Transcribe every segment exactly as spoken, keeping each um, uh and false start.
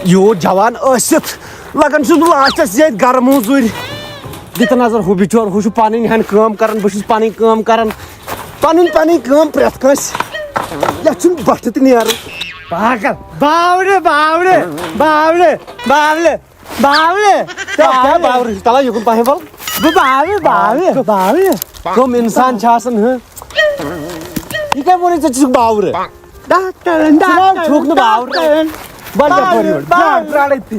یوٗت جوان ٲسِتھ لگان چھُس بہٕ لاسٹس ییٚتہِ گرٕ موٚزوٗرۍ۔ دِتہٕ نظر ہُہ بِچور، ہُہ چھُ پنٕنۍ ہن کٲم کران، بہٕ چھُس پنٕنۍ کٲم کران۔ پنٕنۍ پنٕنۍ کٲم پرٛٮ۪تھ کٲنٛسہِ۔ یتھ چھُنہٕ بٹھٕ تہِ نیران۔ پاگل۔ باورٕ، باورٕ، باورٕ، باورٕ، باورٕ۔ کیٛاہ، کیٛاہ باورٕ؟ تَلہ یُکُن پہم ول۔ بہٕ باورٕ، باورٕ، باورٕ۔ کٕم انسان چھِ آسان، ہہ؟ یہِ کیٛاہ ووٚنُے ژےٚ، ژٕ چھُکھ باورٕ؟ ڈاکٹرن، ژٕ ما ڈاکٹرن، چھُکھ نہٕ باورٕ؟ ڈاکٹرن۔ بَل یَپٲرۍ یورٕ۔ باورٕ، جان، پرٛار أتی۔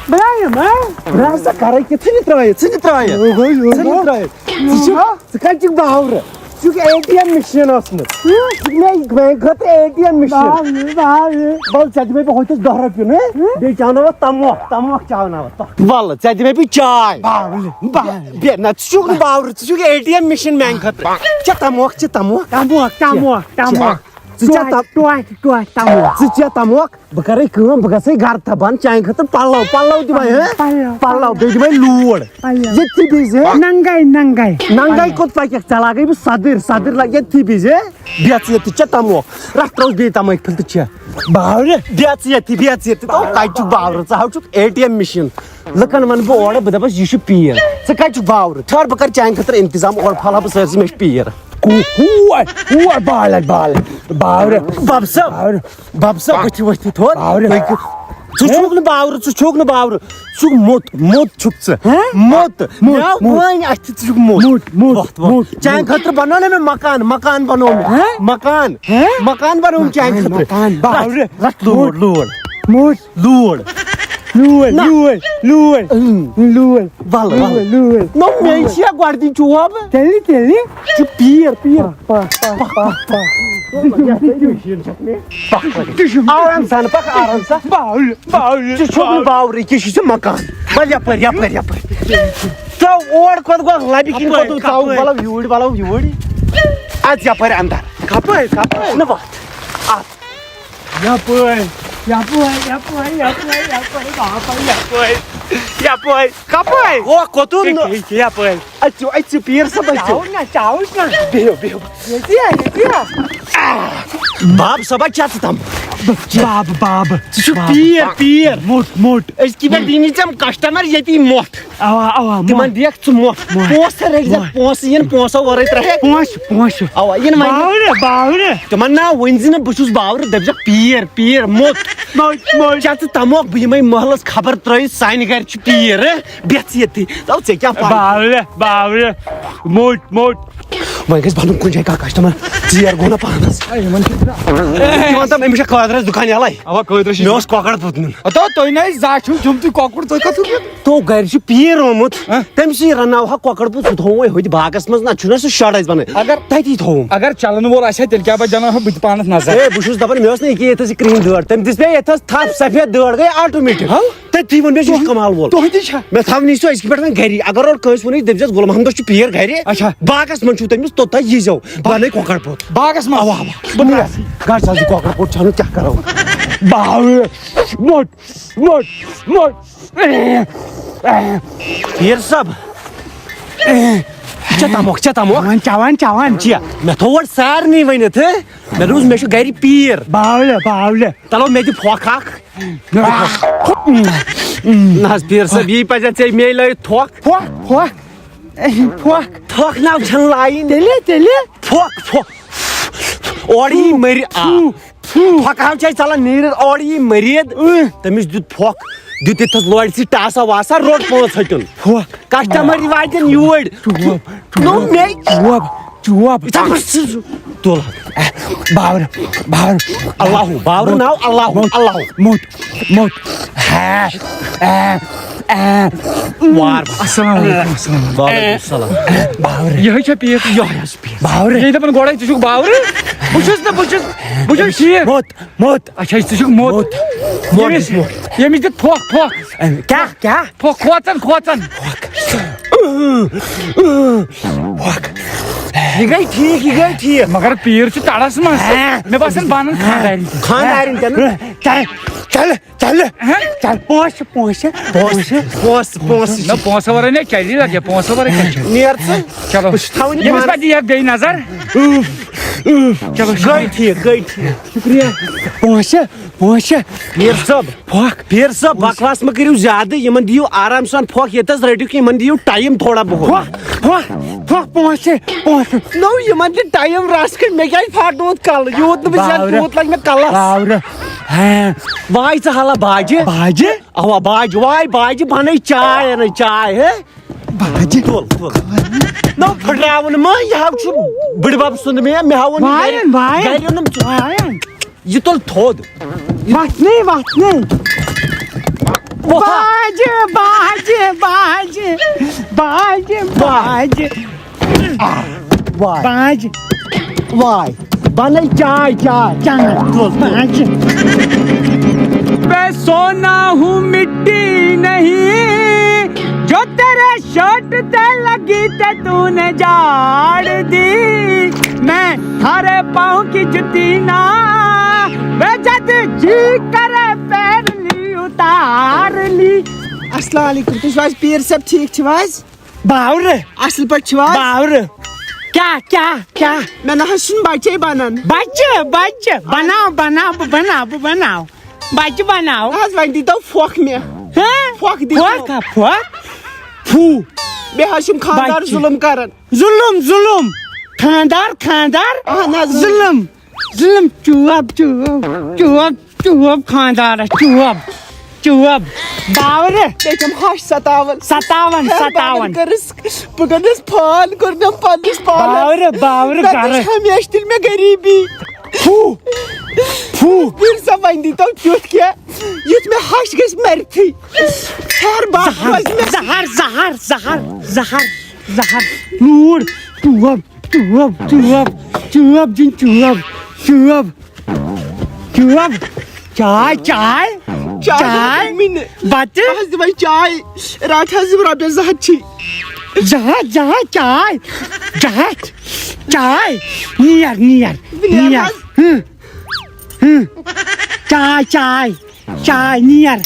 بہٕ یِمہٕ، ہہ؟ بہٕ ہسا کَرَے کہِ ژٕ نہِ ترٛٲیِتھ، ژٕ نہِ ترٛٲیِتھ۔ یوٚہَے، یوٚہَے۔ ژٕ نہِ ترٛٲیِتھ۔ ژٕ چھُکھ، ژٕ کَتہِ چھُکھ باورٕ؟ ژٕ چھُکھ اے ٹی ایم مِشیٖن ٲسمٕژ۔ ژٕ چھُکھ مےٚ، میٛانہِ خٲطرٕ اے ٹی ایم مِشیٖن۔ باورٕ، باورٕ۔ وَل، ژےٚ دِمَے بہٕ ہُتِس دَہ رۄپیہِ، نہ؟ بیٚیہِ چاوناوَتھ تَموکھ، تَموکھ چاوناوَتھ۔ وَلہٕ، ژےٚ دِمَے بہٕ چاے۔ باورٕ، باورٕ۔ بیٚیہِ نہ، ژٕ چھُکھ نہٕ باورٕ، ژٕ چھُکھ اے ٹی ایم مِشیٖن میٛانہِ خٲطرٕ۔ چےٚ تَموکھ، چےٚ تَموکھ۔ تَموکھ، تَموکھ، چےٚ۔ تَموکھ۔ ژٕ چےٚ تَم-، ٹوٹھ، ٹوٹھ، تَموکھ۔ ژٕ چےٚ تَموکھ، بہٕ کَرَے کٲم، بہٕ گژھَے گَرٕ تہٕ بہٕ اَنہٕ چانہِ خٲطرٕ پَلو، پَلو دِمَے، ہہ؟ پَلو، پَلو، پَلو۔ بیٚیہِ دِمَے لوٗر۔ پَلو۔ ییٚتھی بِہزِ۔ ننٛگَے، ننٛگَے۔ ننٛگَے کوٚت پَکَکھ؟ ژےٚ لاگَے بہٕ سَدٕر، سَدٕر لاگ ییٚتھی بِہزِ۔ بیٚہہ ژٕ ییٚتہِ، چےٚ تَموکھ۔ رَٹھ ترٛووُس بیٚیہِ تَمٲکۍ پھٔلۍ تہٕ چےٚ۔ باورٕ۔ بیٚہہ ژٕ ییٚتھی، بیٚہہ ژٕ ییٚتھی۔ تو کَتہِ چھُکھ باورٕ؟ ژٕ ہاو چھُکھ اے ٹی ایم مِشیٖن۔ لُکَن وَنہٕ بہٕ اورٕ، بہٕ دَپَس، یہِ چھُ پیٖر۔ ژٕ کَتہِ چھُکھ باورٕ؟ ٹھٔہر، بہٕ کَرٕ چانہِ خٲطرٕ اِنتظام، اورٕ پھالہٕ ہا بہٕ سٲرسٕے، مےٚ چھُ پیٖر۔ کو-، ہور، ہور، بالَے، بالَے، باورٕ۔ بَب صٲب۔ ہور۔ بَب صٲب، ؤتھِو، ؤتھِو تھوٚد۔ باورٕ۔ تُہۍ کیٛاہ؟ ژٕ چھُکھ نہٕ باورٕ، ژٕ چھُکھ نہٕ باورٕ۔ ژٕ چھُکھ موٚت، موٚت چھُکھ ژٕ۔ ہہ؟ موٚت۔ موٚت، مےٚ موٚت۔ وۄنۍ اَتھِ ژٕ چھُکھ موٚت۔ موٚت، موٚت، وۄتھ، وۄتھ۔ موٚت، چانہِ موٚت۔ خٲطرٕ بَنوو نہ مےٚ مکان، مکان بَنوو مےٚ۔ ہہ؟ مکان۔ ہہ؟ مکان بَنوو مےٚ چانہِ مکان، خٲطرٕ۔ مکان، باورٕ۔ رَٹھ، رَٹھ لوٗر، موٚت۔ لوٗر۔ موٚت۔ لوٗر۔ لوٗر، نہ۔ لوٗر، لوٗر۔ اۭں۔ لوٗر۔ وَلہٕ، وَلہٕ۔ لوٗر، لوٗر۔ نو، مےٚ چھِ یا گۄڈٕ دِنۍ چوب۔ تیٚلہِ، تیٚلہِ۔ ژٕ پیٖر، پیٖر۔ پَکھ، پَکھ، پَکھ، پَکھ۔ آرام سان، پَکھ آرام سان۔ باورٕ، باورٕ، ژٕ چھُکھ نہٕ باورٕ۔ باورٕ، یہِ چھُ ژےٚ مکان۔ وَلہٕ یَپٲرۍ، یَپٲرۍ، یَپٲرۍ۔ ژٕ اورٕ کوٚت گوٚو؟ لَبہِ کِنۍ کَپٲرۍ، کوٚت ژاو؟ کَپٲرۍ؟ وَلہٕ یوٗرۍ، وَلہٕ یوٗرۍ۔ اَژ یَپٲرۍ اَندَر۔ کَپٲرۍ، کَپٲرۍ؟ نہ وَتھ۔ اَژ۔ یپٲرۍ، یپٲرۍ، یپٲرۍ، یپٲرۍ، یپٲرۍ، باپٲرۍ، یپٲرۍ، یپٲرۍ۔ کپٲرۍ؟ ہو، کوٚتُن؟ یہِ، یہِ، یہِ، یپٲرۍ۔ أژِو، أژِو، پیٖر صٲب، أژِو۔ چاوُس نا، چاوُس نا۔ بِہِو، بِہِو۔ ییٚتہِ، ییٚتہِ۔ باب صٲبا، کیٛاہ ژٕ تام؟ باب، باب۔ ژٕ چھُکھ باب۔ پیٖر، پیٖر۔ موٚٹ، موٚٹ۔ أزکہِ پٮ۪ٹھ دِیہِ نہٕ ژےٚ یِم کسٹمر ییٚتی موٚٹھ۔ اوا، اوا، تِمن موٚٹ۔ دِیَکھ ژٕ موٚٹھ۔ موٚٹھ۔ پونٛسہٕ رٔٹۍ زِ، موٚٹھ۔ پونٛسہٕ یِن، پونٛسو ورٲے ترٛاوِ۔ پونٛسہٕ، پونٛسہٕ۔ اوا، یِن وۄنۍ۔ باورٕ، باورٕ۔ تِمن نا ؤنۍ زِ نہٕ بہٕ چھُس باورٕ، دٔپۍ زٮ۪کھ پیٖر، پیٖر، موٚت۔ موٚت، موٚت۔ کیٛاہ ژٕ تَموکھ بہٕ یِمے محلس خبر ترٛٲیِتھ، سانہِ گرِ چھُ پیٖر، ہہ؟ بیٚہہ ژٕ ییٚتھی۔ دَپ ژےٚ کیٛاہ پَے؟ باورٕ، باورٕ۔ موٚٹ، موٚٹ۔ وۄنۍ گژھِ بَنُن کُنہِ جایہِ کانٛہہ کسٹمر، ژیر گوٚو نا پانس۔ اے، یِمن چھِ یہِ وَن تہٕ، أمِس چھا قٲدرس دُکان یَلَے؟ اَوا، قٲدرس چھِ مےٚ اوس کۄکر پوٗت نیُن۔ ہتو، تُہۍ نَے زانٛہہ چھِو دیُمتُے کۄکُر، تُہۍ کَتھ چھِو دیُن؟ تو گرِ چھُ پیٖر آمُت، ہہ؟ تٔمۍ سٕے رنناوہا کۄکر پوٗت، سُہ تھووُن وۄنۍ ہوٚتہِ باغس منٛز، نہ چھُنہ سُہ شڈ اَسہِ بنٲوِتھ۔ اگر تٔتی تھووُن۔ اگر چلن وول آسہِ ہا، تیٚلہِ کیٛاہ بہٕ دِناوہا بہٕ تہِ پانس نظر۔ ہے، بہٕ چھُس دپان، مےٚ ٲس نہٕ یہِ کیٛاہ ییٚتھس یہِ کرٛہِنۍ دٲر، تٔمۍ دِژ مےٚ ییٚتھس تھپھ سفید دٲر، گٔے آٹومیٹک۔ ہاو؟ تٔتی ووٚن مےٚ، یہِ چھُ کمال وول۔ تُہۍ تہِ چھا؟ مےٚ تھاو نہٕ یہِ سُہ أزکہِ پٮ۪ٹھ وۄنۍ گری، اگر اورٕ کٲنٛسہِ ووٚنُے، دٔپۍ زٮ۪س، غلام محمدس چھُ پیٖر گرِ، اچھا۔ باغس منٛز چھُو تٔمِس، توٚتام ییٖزیو، بہٕ اَنَے کۄکر پوٗت۔ باغس منٛز؟ اوا، اوا۔ بہٕ نیرٕ۔ گرِ چھا زِ کۄکر پوٗت چھُ اَنُن، کیٛاہ کرو؟ باوٕ، موٚٹ، موٚٹ، موٚٹ۔ پیٖر صٲب، چےٚ تَموکھ، چےٚ تَموکھ۔ چٮ۪وان، چٮ۪وان، چٮ۪وان۔ چےٚ، مےٚ تھوٚو گۄڈٕ سارنٕے ؤنِتھ، ہہ؟ مےٚ دوٚپُس، مےٚ چھُ گرِ پیٖر۔ باولہِ، باولہِ۔ تَلو، مےٚ دِ پھۄکھ اکھ۔ نہ حظ، پیٖر صٲب، یی پَزِ ژےٚ مے لٲیِتھ تھۄکھ۔ پھۄکھ، پھۄکھ۔ پھۄکھ۔ تھۄکھ ناو چھَنہٕ لایِنۍ۔ تیٚلہِ، تیٚلہِ؟ پھۄکھ، پھۄکھ۔ اورٕ یی مٔرِ-، آ۔ پھۄکھ۔ پھۄکہٕ ہاو چھِ اَسہِ ژَلان نیٖرِتھ، اورٕ یی مٔریٖد۔ اۭں۔ تٔمِس دیُت پھۄکھ، دیُت ییٚتھَس لورِ سۭتۍ ٹاسا واسا، روٚٹ پانٛژھ ہَتیُن۔ پھۄکھ۔ کسٹمر یِوان تِم یور۔ چوب، نو چوب، مے۔ چوب، چوب۔ یِتھا پٲٹھۍ سُہ تُل۔ باور، باور۔ اللہ، باور ناو اللہ، اللہ۔ موٚٹ، موٚٹ۔ ہا، آ، آ۔ وار۔ السلام علیکم، السلام علیکم۔ وعلیکم السلام۔ باور۔ یِہوٚے چھا پیٖر؟ یِہوٚے حظ پیٖر۔ باور۔ یہِ دَپان گۄڈَے ژٕ چھُکھ باورٕ؟ بہٕ چھُس نہٕ، بہٕ چھُس، بہٕ چھُس ٹھیٖک۔ موٚت۔ موٚت۔ اچھا، ژٕ چھُکھ موٚت۔ موٚت۔ موٚت، ییٚمِس، موٚت۔ ییٚمِس دیُت پھۄکھ، پھۄکھ۔ کیٛاہ، کیٛاہ؟ پھۄکھ، کھوژان، کھوژان۔ پھۄکھ۔ پھۄکھ۔ یہِ گٔے ٹھیٖک، یہِ گٔے ٹھیٖک۔ مگر پیٖر چھُ تَڑَس منٛز۔ ہہ۔ مےٚ باسان بَنَن خانٛدارٮ۪ن تہِ۔ خانٛدارٮ۪ن تہِ نہٕ۔ چَلہِ، چَلہِ، چَلہِ۔ پونٛسہٕ، پونٛسہٕ، پونٛسہٕ۔ پونٛسہٕ، پونٛسہٕ، پونٛسہٕ۔ نہ، پونٛسہٕ وَرٲے نہ چَلی لَگہِ، پونٛسہٕ وَرٲے کَتہِ چَلہِ؟ نیر ژٕ۔ چلو۔ بہٕ چھُس تھاوُن یہِ ییٚمِس پانَس۔ پَتہٕ یِیَکھ بیٚیہِ نظر۔ چلو، گٔے ٹھیٖک، گٔے ٹھیٖک۔ شُکریہ۔ پونٛسہٕ، پونٛسہٕ۔ پیٖر صٲب، پھۄکھ۔ پیٖر صٲب، بکواس مہ کٔرِو زیادٕ، یِمن دِیِو آرام سان پھۄکھ، ییٚتٮ۪س رٔٹِو کینٛہہ، یِمن دِیِو ٹایم تھوڑا بہت۔ پھۄکھ، پھۄکھ، پھۄکھ، پونٛسہٕ، پونٛسہٕ۔ نو، یِمن دِ ٹایم رژھ کھنٛڈ، مےٚ کیٛازِ پھاٹنووُتھ کلہٕ؟ یوٗت نہٕ بہٕ زیادٕ، بہٕ تیوٗت لگہِ مےٚ کلس۔ باورٕ۔ ہاں۔ واے ژٕ ہلا باجہِ۔ باجہِ؟ اوا، باجہِ، واے باجہِ، بنٲے چاے، اَنَے چاے، ہے؟ باجہِ۔ تُل، تُل۔ نو، پھٕٹراوُن ما، یہِ ہاو چھُ بٕڈبب سُنٛد مےٚ، مےٚ ہاوُن یہِ گرِ، وایَن، وایَن۔ گرِ اوٚنُم ژٕ۔ وایَن۔ یہِ تُل تھوٚد۔ وَتھنٕے، وَتھنٕے۔ وَتھ۔ باجہِ، باجہِ، باجہِ، باجہِ، باجہِ۔ واے۔ باجہِ۔ واے۔ بنائی چائے، چائے۔ چائے۔ تُل، تُل۔ باجہِ۔ میں سونا ہوں، مٹی نہیں، جو تیرے شرٹ تے لگی تے تو نے جاڑ دی۔ میں تھارے پاؤں کی جتی نا، میں جد جی کرے پیر لی اتار لی۔ السلام علیکم، تُہۍ چھِو حظ پیٖر صٲب، ٹھیٖک چھِو حظ؟ باورٕ۔ اصل پٲٹھۍ چھِو حظ؟ باورٕ۔ کیٛاہ، کیٛاہ، کیٛاہ؟ مےٚ نہ حظ چھُنہٕ بچے بنان۔ بچہٕ، بچہٕ، بناو، بناو، بہٕ بناو، بہٕ بناو۔ بچہٕ بناو۔ نہ حظ، وۄنۍ دیٖتو پھۄکھ مےٚ۔ ہہ؟ پھۄکھ دیٖتو۔ پھۄکھ ہا، پھۄکھ؟ پھوٗ۔ مےٚ حظ چھُم خانٛدار بچہٕ۔ ظُلُم کران۔ ظُلُم، ظُلُم۔ خانٛدار، خانٛدار۔ اہن حظ۔ ظُلُم، ظُلُم۔ چوب، چوب، چوب۔ چوب خانٛدارس، چوب، چوب۔ باورٕ۔ بیٚیہِ چھَم ہَش ستاوان۔ ستاوان، ہیٚہر ستاوان۔ باورٕ کٔرٕس، بہٕ کٔرنَس فون، کوٚرنَم پننِس پانس۔ باورٕ، باورٕ مےٚ گٔے گرٕ۔ ہمیشہِ تیٚلہِ مےٚ غریٖبی۔ پھوٗ، پھوٗ۔ پیٖر صٲب، وۄنۍ دیٖتو تیُتھ کینٛہہ، یُتھ مےٚ ہَش گژھِ مَرتھٕے۔ ہیٚہر بَس زہر، روزِ مےٚ۔ زہر، زہر، زہر، زہر، زہر۔ نوٗر، چوب، چوب، چوب، چوب، جِن چوب، چوب۔ چوب۔ چاے، چاے۔ چاے چاے۔ دِمٕے نہٕ۔ بتہٕ۔ بہٕ حظ دِمے چاے۔ رٹھ حظ یِم رۄپیس زٕ ہتھ چھی۔ زٕ ہتھ، زٕ ہتھ چاے۔ زٕ ہتھ چاے۔ نیر، نیر، بہٕ نیرٕ نیر۔ حظ۔ ہٕم، ہٕم۔ چاے، چاے۔ چاے نیر۔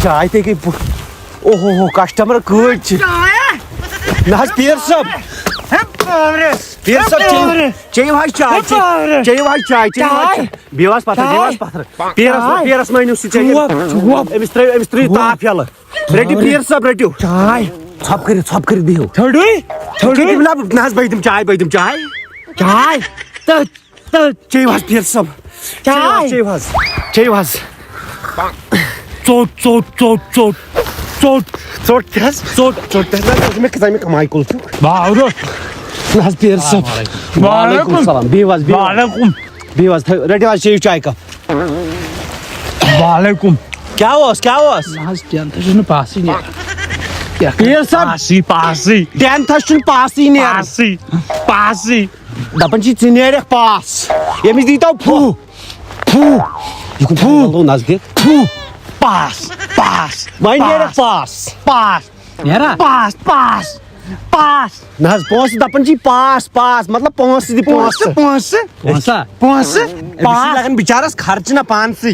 چاے تے گٔے بُ-، اوہو ہو، کسٹمر کۭتۍ چھِ؟ چایا۔ نہ حظ، پیٖر صٲب۔ ہے، پاورس۔ پیٖر صٲب، ہے، چیٚیِو، پاورس۔ چیٚیِو حظ چاے، ہے، چیٚیِو۔ پاورس۔ چیٚیِو حظ چاے، چیٚیِو حظ چاے۔ چاے۔ پیٖرس پتھر، چاے۔ پیٖرس، چاے۔ پیٖرس مٲنِو سُہ چیٚیہِ۔ چوب، چوب۔ أمِس ترٛٲیِو، أمِس ترٛٲیِو چوب۔ تاپھ یَلہٕ۔ رٔٹِو، پاورس۔ پیٖر صٲب، رٔٹِو۔ چاے۔ ژھۄپہٕ کٔرِتھ، ژھۄپہٕ کٔرِتھ بِہِو۔ ژھوٚٹُے، ژھوٚٹُے۔ نہ، نہ حظ، بہٕ دِمہٕ چاے، بہٕ دِمہٕ چاے۔ چاے۔ تہٕ تہٕ چیٚیِو حظ پیٖر صٲب۔ چاے۔ چیٚیِو حظ، چیٚیِو حظ، چیٚیِو حظ۔ ژوٚٹ، ژوٚٹ، ژوٚٹ، ژوٚٹ، ژوٚٹ۔ ژوٚٹ کیٛاہ حظ؟ ژوٚٹ، ژوٚٹ کیٛاہ حظ؟ نہ حظ، مےٚ کھژاے مےٚ کمایہِ کُل تیُتھ۔ باورٕ۔ نہ حظ پیٖر صٲب۔ السلام علیکم۔ وعلیکم السلام۔ بِہِو حظ، بِہِو۔ وعلیکم۔ بِہِو حظ، تھٲ-، رٔٹِو حظ، چیٚیِو چاے کپ۔ وعلیکم۔ کیٛاہ اوس، کیٛاہ اوس؟ نہ حظ، ٹینتھس چھُنہٕ پاسٕے نیران۔ کیٛاہ کرٕ؟ پیٖر صٲب۔ پاسٕے، پاسٕے۔ ٹینتھس چھُنہٕ پاسٕے نیران۔ پاسٕے، پاسٕے۔ دپان چھِ، ژٕ نیرکھ پاس۔ ییٚمِس دیٖتو پھُہ۔ پھُہ۔ یہِ کُن پھُہ۔ تھاو نزدیٖک۔ پھُہ۔ پاس۔ پاس۔ وۄنۍ نیرکھ پاس۔ پاس۔ نیرا؟ پاس۔ پاس۔ پاس۔ نہ حظ، پونٛسہٕ دپان چھِ پاس، پاس۔ مطلب پونٛسہٕ دِ پونٛسہٕ، پونٛسہٕ۔ پونٛسہٕ۔ پونٛسہٕ۔ پونٛسہٕ۔ أمِس چھِ پاس۔ لگان بِچارس خرچہٕ نہ پانسٕے۔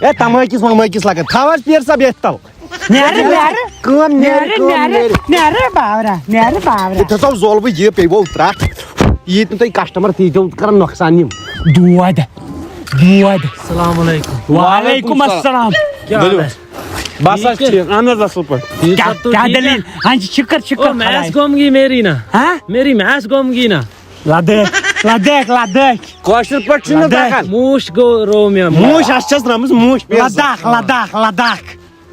اے، تمٲکِس ومٲکِس لگان۔ تھاو حظ پیٖر صٲب ییٚتھۍ تل۔ نیرٕ، نیرٕ۔ کٲم نیرِ، نیرٕ، کٲم نیرٕ، نیرِ۔ نیرٕ باورا، نیرٕ باورا۔ یہِ تھٲوزیو زول بہٕ یہِ پیٚیہِ وۄل ترٛٹھ۔ ییٖتۍ نہٕ تۄہہِ کسٹمر تیٖتۍ تیوٗت کران نۄقصان یِم۔ دود، دود۔ السلام علیکم۔ وعلیکم السلام۔ کیٛاہ حال ہے؟ بس حظ ٹھیٖک، اہن حظ اصل پٲٹھۍ۔ ٹھیٖک کیٛاہ، حظ، تو کیٛاہ ٹھیٖک ہے؟ دٔلیٖل؟ ہاں جی، شُکر، شُکر او، میچ خۄدایَس۔ گوٚم گی میری نا۔ ہاں؟ میری میچ گوٚم گی نا۔ لدٲخۍ، لدٲخۍ، لدٲخۍ۔ کٲشِر پٲٹھۍ چھُنہٕ لدٲخۍ۔ تگان۔ موٗش گوٚو رو مےٚ۔ موٗش، اَسہِ چھَس درٛامٕژ موٗش پیٖر صٲب۔ لداخ، لداخ، لداخ۔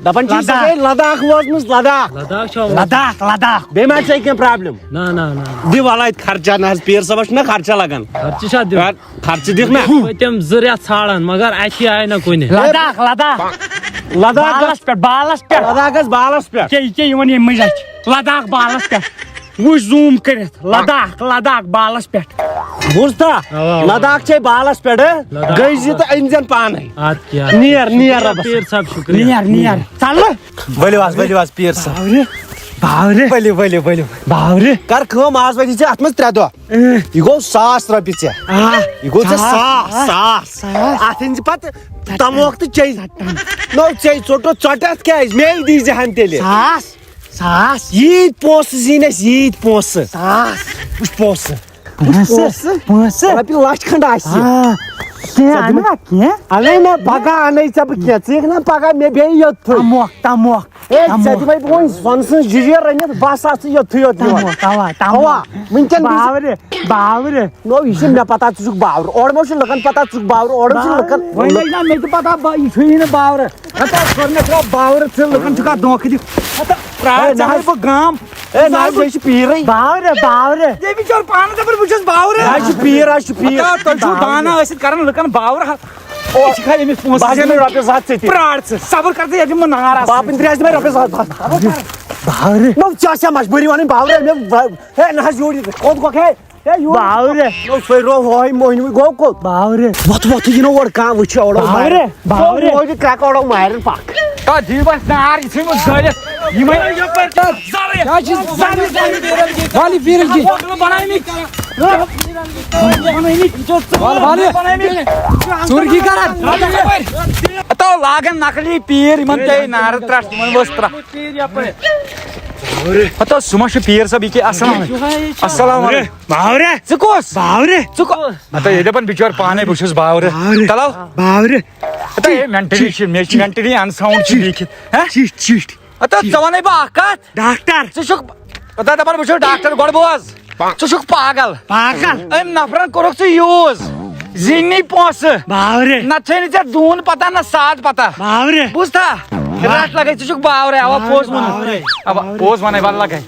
دپان چھِ، ژےٚ لداخ۔ گٔے لداخ وٲژمٕژ، لداخ۔ لداخ چھا ووت؟ لداخ، لداخ۔ بیٚیہِ ما چھےٚ کینٛہہ پرابلم؟ نہ، نہ، نہ۔ دِ وَلہٕ اَتہِ خرچہ، نہ حظ، پیٖر صٲبَس چھُنہ خرچہ لگان۔ خرچہٕ چھا دیُن؟ یار، خرچہٕ دِکھ نہ۔ پٔتِم زٕ رٮ۪تھ ژھانڈان، مگر اَتہِ آیہِ نہ کُنہِ۔ لداخ، لداخ۔ لداخ گژھ-، بالَس پٮ۪ٹھ، بالَس پٮ۪ٹھ۔ لداخ گژھ بالَس پٮ۪ٹھ۔ یہِ کیٛاہ، یہِ کیٛاہ یِوان ییٚمہِ مٔنٛزۍ اَتھِ؟ لداخ بالَس پٮ۪ٹھ۔ وٕچھ zoom کٔرِتھ، لداخ، لداخ بالَس پٮ۪ٹھ۔ بوٗزتھا؟ اَوا، اَوا۔ لداخ چھے بالَس پٮ۪ٹھ، ہہ؟ لداخ گٔے زِ بالَس۔ تہٕ أنۍ زٮ۪ن پانے۔ اَدٕ کیٛاہ؟ نیر، نیر شُکریہ رۄبَس۔ پیٖر صٲب، شُکریہ۔ نیر، نیر۔ ژَلہٕ۔ ؤلِو حظ، ؤلِو حظ، پیٖر صٲب۔ باورٕ، باورٕ۔ ؤلِو، ؤلِو، ؤلِو۔ باورٕ۔ کر کٲم، آز وٲتی ژےٚ اَتھ منٛز ترٛےٚ دۄہ۔ اۭں۔ یہِ گوٚو ساس رۄپیہِ ژےٚ۔ آ۔ یہِ گوٚو ژےٚ ساس، ساس، ساس۔ ساس۔ اَتھ أنۍ زِ پَتہٕ تَموکھ تہٕ چیٚیہِ۔ نو، ژےٚ ژوٚٹُتھ ژۄٹہِ اَتھ کیٛازِ؟ مے دی زِ ہَن تیٚلہِ۔ ساس۔ ساس۔ ییٖتۍ پونٛسہٕ زیٖنۍ اَسہِ، ییٖتۍ پونٛسہٕ۔ ساس۔ وٕچھ پونٛسہٕ۔ پونٛسہٕ؟ پونٛسہٕ؟ رۄپیہِ لَچھ کھنٛڈ آسہِ۔ آ، کینٛہہ ژےٚ اَنہٕ دِمہٕ نا کینٛہہ؟ اَنَے نہ، پَگاہ اَنَے ژےٚ بہٕ کینٛہہ۔ ژٕ یِکھ نہ پَگاہ مےٚ بیٚیہِ یوٚتھُے۔ تَموکھ، تَموکھ، اے، ژےٚ تَموکھ۔ دِمَے بہٕ وۄنۍ سۄنہٕ سٕنٛز جِجیٖر رٔنِتھ، بَس آسہٕ ژٕ یوٚتھُے یوٚت دِوان۔ تَموکھ، تَموکھ، تَموکھ۔ اَوا، وٕنکٮ۪ن دِژ-، باورٕ، باورٕ۔ نو، یہِ چھِ مےٚ پَتہ ژٕ چھُکھ باورٕ۔ اورٕ ما چھُ لُکَن پَتہ ژٕ چھُکھ باورٕ، اورٕ ما چھُ لُکَن۔ وۄنۍ لٔج نہ مےٚ تہِ پَتہ، بہٕ، یہِ چھُے نہٕ باورٕ۔ ہتا کوٚر مےٚ ترٛاو باورٕ ژٕ لُکَن چھُکھ اَتھ دھوکہٕ دِتھ۔ ہتا پرٛار ہے، نہ ژےٚ حظ۔ بہٕ گام۔ ہے، نہ حظ، یہِ چھِ پیٖرٕے۔ باورٕ، باورٕ۔ ییٚمہِ چور پانہٕ دَپان بہٕ چھُس باورٕ۔ یہِ حظ چھِ پیٖر، حظ چھِ پیٖر۔ ہتا تُہۍ چھِو دانہ ٲسِتھ کران لُکَن باورٕ۔ أسۍ چھِ کھا أمِس پونٛسہٕ بہٕ حظ دِوان۔ دِمے رۄپیَس زٕ ہَتھ ژےٚ تہِ۔ پرٛار ژٕ، صبر کر ژٕ، ییٚتہِ دِمہٕ بہٕ نار آسہٕ۔ باپٕنۍ ترٛےٚ حظ دِمے رۄپیَس زٕ ہَتھ۔ باورٕ۔ نو، ژےٚ چھےٚ مجبوٗری وَنٕنۍ باورٕ؟ مےٚ ب-، ہے، نہ حظ، یوٗرۍ یہِ۔ کوٚت گوٚکھ ہے؟ ہے، یوٗرۍ۔ باورٕ۔ نو، سُے رو ہوے مۄہنیوٕے گوٚو کوٚت؟ باورٕ۔ وۄتھ، وۄتھ، یہِ نہٕ اورٕ کانٛہہ وٕچھِ، اورٕ باورٕ، باورٕ۔ سُہ موجہِ کرٛٮ۪کہٕ اورٕ مارٮ۪ن پکھ۔ تا دِیِو اَسہِ نار، یہِ ژھٕنِو زٲلِتھ۔ یِمَے کیٛاہ چھِ زَرٕے؟ وَلہٕ یہِ پیٖرِل کہِ۔ وَلہٕ، وَلہٕ۔ ژوٗرگی کران۔ ہتو لاگن نقلی پیٖر، یِمن پیٚیہِ نارٕ ترٛٹھ، یِمن ؤژھ ترٛٹھ۔ ہتو سُہ ما چھُ پیٖر صٲب، یہِ کیٛاہ؟ السلام علیکم۔ السلام علیکم۔ باورٕ۔ ژٕ کُس؟ باورٕ۔ ژٕ کُس؟ ہتو یہِ دپان بِچور پانے، بہٕ چھُس باورٕ۔ باورٕ۔ تلو۔ باورٕ۔ ہتو یہِ مینٹلی چھِ، مےٚ چھِ مینٹلی انساؤنڈ چھِ لیٖکھِتھ۔ ہہ؟ چِٹھۍ، چِٹھۍ۔ ہتا، ژےٚ وَنے بہٕ اَکھ کَتھ۔ ڈاکٹر۔ ژٕ چھُکھ، ہتا، دَپان بہٕ چھُس ڈاکٹر، گۄڈٕ بوز۔ ژٕ چھُکھ پاگل۔ پاگل۔ أمۍ نفرن کوٚرُکھ ژٕ یوٗز۔ زیٖنی پونٛسہٕ۔ باورٕ۔ نہ چھے نہٕ ژےٚ دوٗن پتہ، نہ ساد پتہ۔ باورٕ۔ بوٗزتھا؟ رٹھ لگے، ژٕ چھُکھ باورٕ، اوا، باورٕ، پوٚز ووٚنُن۔ باورٕ۔ اوا، باورٕ۔ پوٚز وَنے، وَلہٕ لگے۔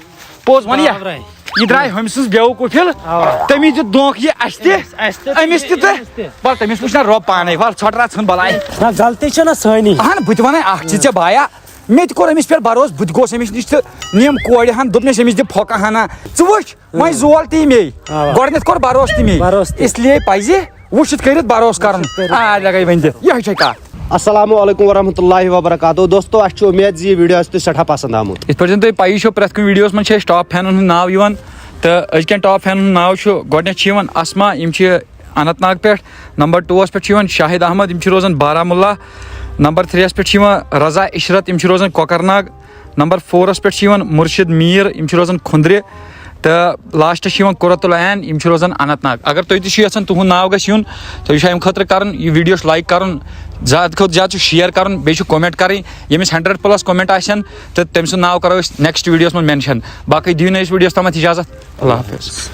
پوٚز وَن یہِ۔ باورٕ۔ یہِ درٛاے ہُمۍ سٕنٛز بیوقوٗفی۔ اوا۔ تٔمِس دیُت دھونٛکھ یہِ اَسہِ تہِ، اَسہِ تہِ، أمِس تہِ تہٕ۔ أمِس تہِ۔ وَلہٕ، تٔمِس وٕچھ نہ رۄب پانے، وَلہٕ، ژھۄٹھ رَژھ ژھٕن بَلاے۔ نہ، غلطی چھےٚ نہ سٲنی۔ اہن، بہٕ تہِ وَنے اَکھ چیٖز ژےٚ بایا، مےٚ تہِ کوٚر أمِس پٮ۪ٹھ بروسہٕ، بہٕ تہِ گوس أمِس نِش تہٕ نِم کورِ ہن، دوٚپنَس أمِس دِ پھۄکہٕ ہنا۔ ژٕ وٕچھ، وۄنۍ زول تی مے۔ اوا۔ گۄڈٕنٮ۪تھ کوٚر بروسہٕ تہِ مے۔ بروسہٕ تہِ۔ اس لیے پَزِ وٕچھِتھ کٔرِتھ بروسہٕ کَرُن۔ وٕچھِتھ کٔرِتھ۔ آ، لگے وۄنۍ دِ۔ یِہوٚے چھے کَتھ۔ السلام علیکم ورحمۃ اللہ وبرکاتہ۔ دوستو، اَسہِ چھِ اُمید زِ یہِ ویٖڈیو آسہِ تۄہہِ سٮ۪ٹھاہ پسنٛد آمُت۔ یِتھ پٲٹھۍ زَن تۄہہِ پَیی چھو، پرٛٮ۪تھ کُنہِ ویٖڈیوَس منٛز چھِ اَسہِ ٹاپ فینَن ہُنٛد ناو یِوان، تہٕ أزکٮ۪ن ٹاپ فینَن ہُنٛد ناو چھُ، گۄڈٕنٮ۪تھ چھِ یِوان اسما، یِم چھِ اننت ناگ پٮ۪ٹھ۔ نمبر ٹوٗوَس پٮ۪ٹھ چھِ یِوان شاہد احمد، یِم چھِ روزان بارہمولہ۔ نمبر تھرٛیَس پٮ۪ٹھ چھِ یِوان رضا عشرت، یِم چھِ روزان کۄکرناگ۔ نمبر فورَس پٮ۪ٹھ چھِ یِوان مُرشِد میٖر، یِم چھِ روزان کھُنٛدرِ۔ تہٕ لاسٹَس چھِ یِوان قرۃ العین، یِم چھِ روزان اننت ناگ۔ اگر تُہۍ تہِ چھِو یَژھان تُہُنٛد ناو گژھِ یُن، تُہۍ چھِو اَمہِ خٲطرٕ کَرُن، یہِ ویٖڈیو چھُ لایِک کَرُن، زیادٕ کھۄتہٕ زیادٕ چھُ شِیَر کَرُن، بیٚیہِ چھُ کومٮ۪نٛٹ کَرٕنۍ۔ ییٚمِس ہنٛڈرنٛڈ پٕلَس کومٮ۪نٛٹ آسن، تہٕ تٔمۍ سُنٛد ناو کَرو أسۍ نیکسٹ ویٖڈیوَس منٛز مٮ۪نشَن۔ باقٕے دِیِو نہٕ أسۍ ویٖڈیوَس تامَتھ اِجازت۔ اللہ حافظ۔